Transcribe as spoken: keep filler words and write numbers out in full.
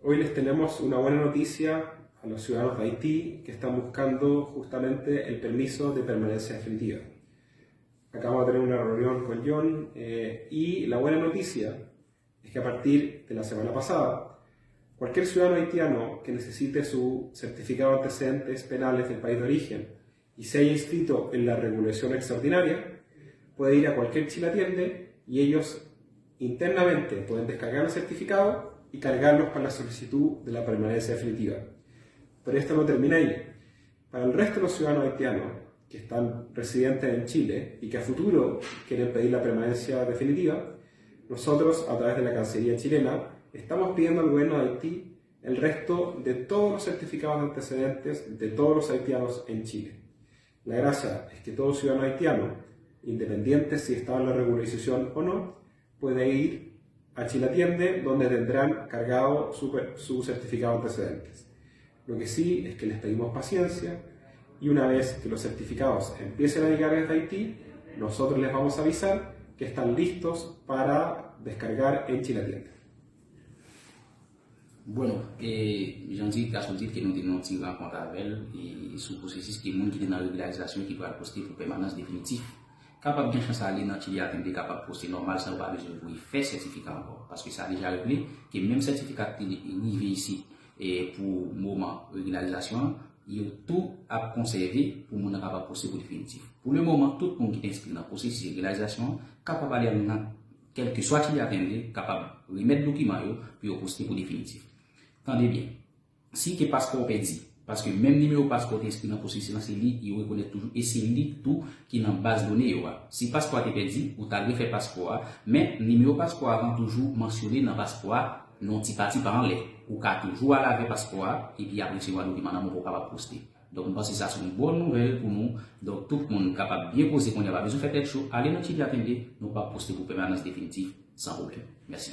Hoy les tenemos una buena noticia a los ciudadanos de Haití que están buscando justamente el permiso de permanencia definitiva. Acabamos de tener una reunión con John eh, y la buena noticia es que a partir de la semana pasada, cualquier ciudadano haitiano que necesite su certificado de antecedentes penales del país de origen y se haya inscrito en la regulación extraordinaria, puede ir a cualquier Chile Atiende y ellos internamente pueden descargar el certificado y cargarlos para la solicitud de la permanencia definitiva. Pero esto no termina ahí. Para el resto de los ciudadanos haitianos que están residentes en Chile y que a futuro quieren pedir la permanencia definitiva, nosotros, a través de la Cancillería chilena, estamos pidiendo al gobierno de Haití el resto de todos los certificados de antecedentes de todos los haitianos en Chile. La gracia es que todo ciudadano haitiano, independiente si está en la regularización o no, puede ir a Chile Atiende, donde tendrán cargado su, su certificado de antecedentes. Lo que sí es que les pedimos paciencia y una vez que los certificados empiecen a llegar desde Haití, nosotros les vamos a avisar que están listos para descargar en Chile Atiende. Bueno, e, jan di, gason di ke nou te nan yon ti rankont avè l e, sou pwosesis ke moun ki te nan regilarizasyon ki pral poste pou pèmanans definitif kapab gen chans ale nan Chile Atiende, kapab poste nòmal san yo pa bezwen voye fè sètifika ankò. Paske sa deja regle ke menm sètifika ki te rive isit e, pou moman regilarizasyon an, yo tou ap konsève pou moun nan kapab poste pou definitif. Pou le moman, tout moun ki te enskri nan pwosesis regilarizasyon an kapab ale nan kèlkeswa Chile Atiende, kapab remèt dokiman yo pou yo poste pou definitif. Tande byen, si ke paspò w pèdi, paske menm nimewo paspò w te enskri nan pwosesis lan, se li yo rekonèt toujou e se li tou ki nan baz done yo a. Si paspò a te pèdi, ou t al refè paspò a, men nimewo paspò a van toujou mansyone nan paspò a, non ti pati pa anlè. Ou ka toujou al avè paspò a, epi ap resevwa dokiman nan men w pou w kapab poste. Donk, m panse sa se yon bon nouvèl pou nou. Donk, tout moun kapab byen poze kounye a, pa bezwen fè tèt cho, ale nan Chile Atiende, nou kapab poste pou pèmanans definitif san pwoblèm. Mèsi.